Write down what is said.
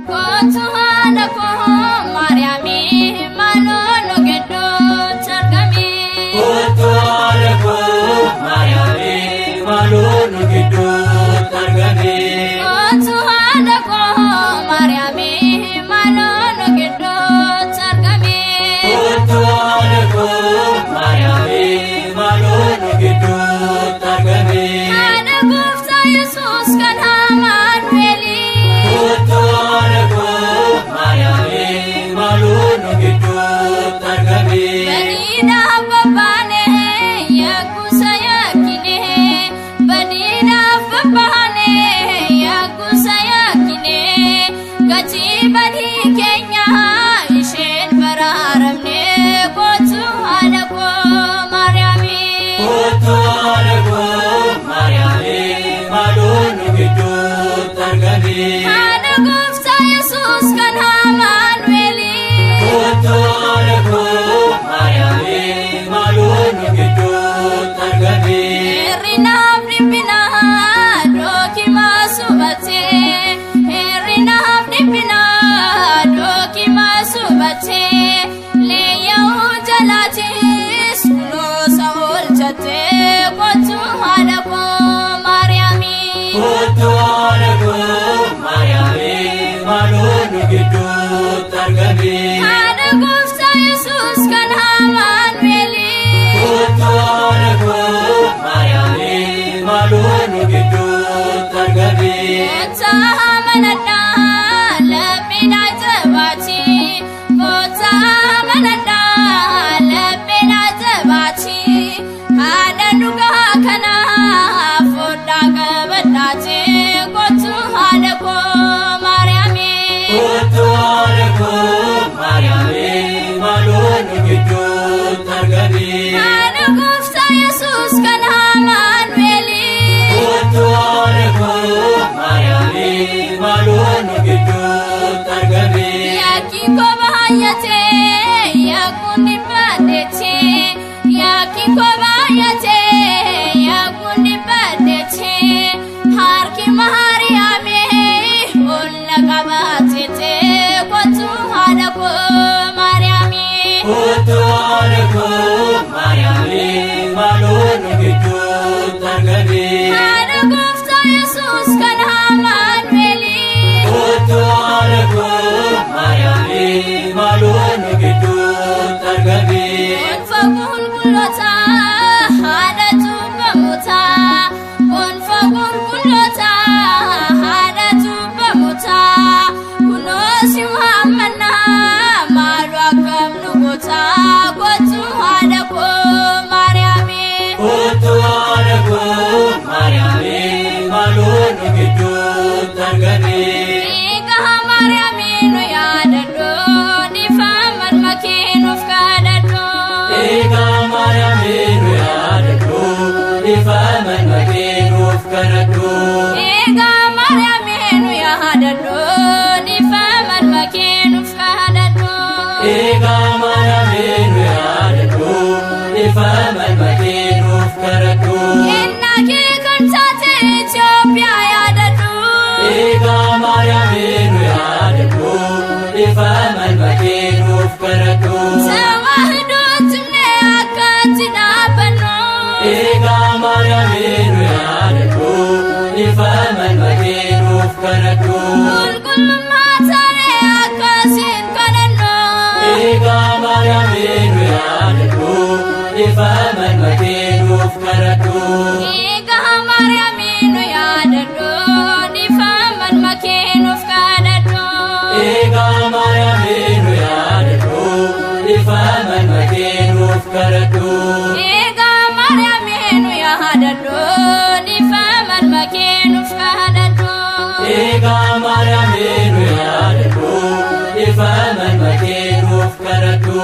Kootu haadha koo Maariyaamii maaloo nu gidduutti argami. Kootu haadha koo Maariyaamii maaloo nu gidduutti argami. Kootu haadha koo Maariyaamii maaloo nu gidduutti argami. Kootu haadha koo Maariyaamii maaloo nu gidduutti argami. Haadha gooftaa Yesuus kan Amaanu'eelii. Kootu haadha koo Maariyaamii maaloo nu gidduutti argami. Badiidhaaf babbaanee yakkuusa yakkinee. Badiidhaaf babbaanee yakkuusa yakkinee. Gatii badii keenya isheen baraaramnee kootu haadha koo Maariyaamii. Kootu haadha koo Maariyaamii maaloo nu gidduutti argami. Haadha gooftaa Yesuus kan Amaanu'eelii. Kootu haadha koo Maariyaamii maaloo nu gidduutti argami. Hir'inaaf dhiphinaa dhookimaa subatee. Hir'inaaf dhiphinaa dhookimaa subatee. Leeyya'uu jalaatis kunuunsa oolchatee kootu haadha koo Maariyaamii. Kootu haadha koo Maariyaamii maaloo nu gidduutti argami. Haadha gooftaa Yesuus kan Amaanu'eelii. Kootu haadha koo Maariyaamii maaloo nu gidduutti argami. Kootaa amanadhaa lapheen ajabaati. Kootaa amanadhaa lapheen ajabaati. Haadha dhugaa kanaa foddaa qabadhaati. Kootu haadha koo Maariyaamii. Kootu haadha koo Maariyaamii maaloo nu gidduutti argami. Haadha gooftaa Yesuus kan Amaanu'eelii. Kootu haadha koo Maariyaamii maaloo nu gidduutti argami. Yakki koo baay'atee yakkuun dhibbadheetee. Yakki koo baay'atee yakkuun dhibbadheetee. Harki Maariyaamii ol na qabaateetee kootu haadha koo Maariyaamii. Kootu haadha koo Maariyaamii maaloo nu gidduutti argami. Haadha gooftaa Yesuus kan Amaanu'eelii. Kootu haadha koo Maariyaamii maaloo nu gidduutti argami. Gonfa qulqullootaa haadha cubbamootaa. Gonfa qulqullootaa haadha cubbamootaa. Kunoo si waammannaa maaloo akkam nu gootaa. Kootu haadha koo Maariyaamii. Kootu haadha koo Maariyaamii maaloo nu gidduutti argami. Eegaa Maariyaamii nu yaadadhu dhiifama makee nuuf kadhadhu. Eegaa Maariyaamii nu yaadadhu dhiifama makee nuuf kadhadhu. Eegaa Maariyaamii nu yaadadhu dhiifama makee nuuf kadhadhu. Eegaa Maariyaamii nu yaadadhu dhiifama makee nuuf kadhadhu. Kennaa kee kan taate Itoophiyaa yaadadhu. Eegaa Maariyaamii nu yaadadhu dhiifama makee nuuf kadhadhu. Tawaahidootti illee akkatti dhaabbannu. Eegaa Maariyaamii nu yaadadhu dhiifama makee nuuf kadhadhu. Qulqullummaa taanee akkasiin kadhannu. Eegaa Maariyaamii nu yaadadhu dhiifama makee nuuf kadhadhu. Eegaa Maariyaamii nu yaadadhu dhiifama makee nuuf kadhadhu. Eegaa Maariyaamii nu yaadadhu dhiifama makee nuuf kadhadhu. Eegaa Maariyaamii nu yaadadhu dhiifama makee nuuf kadhadhu. Eegaa Maariyaamii nu yaadadhu dhiifama makee nuuf kadhadhu.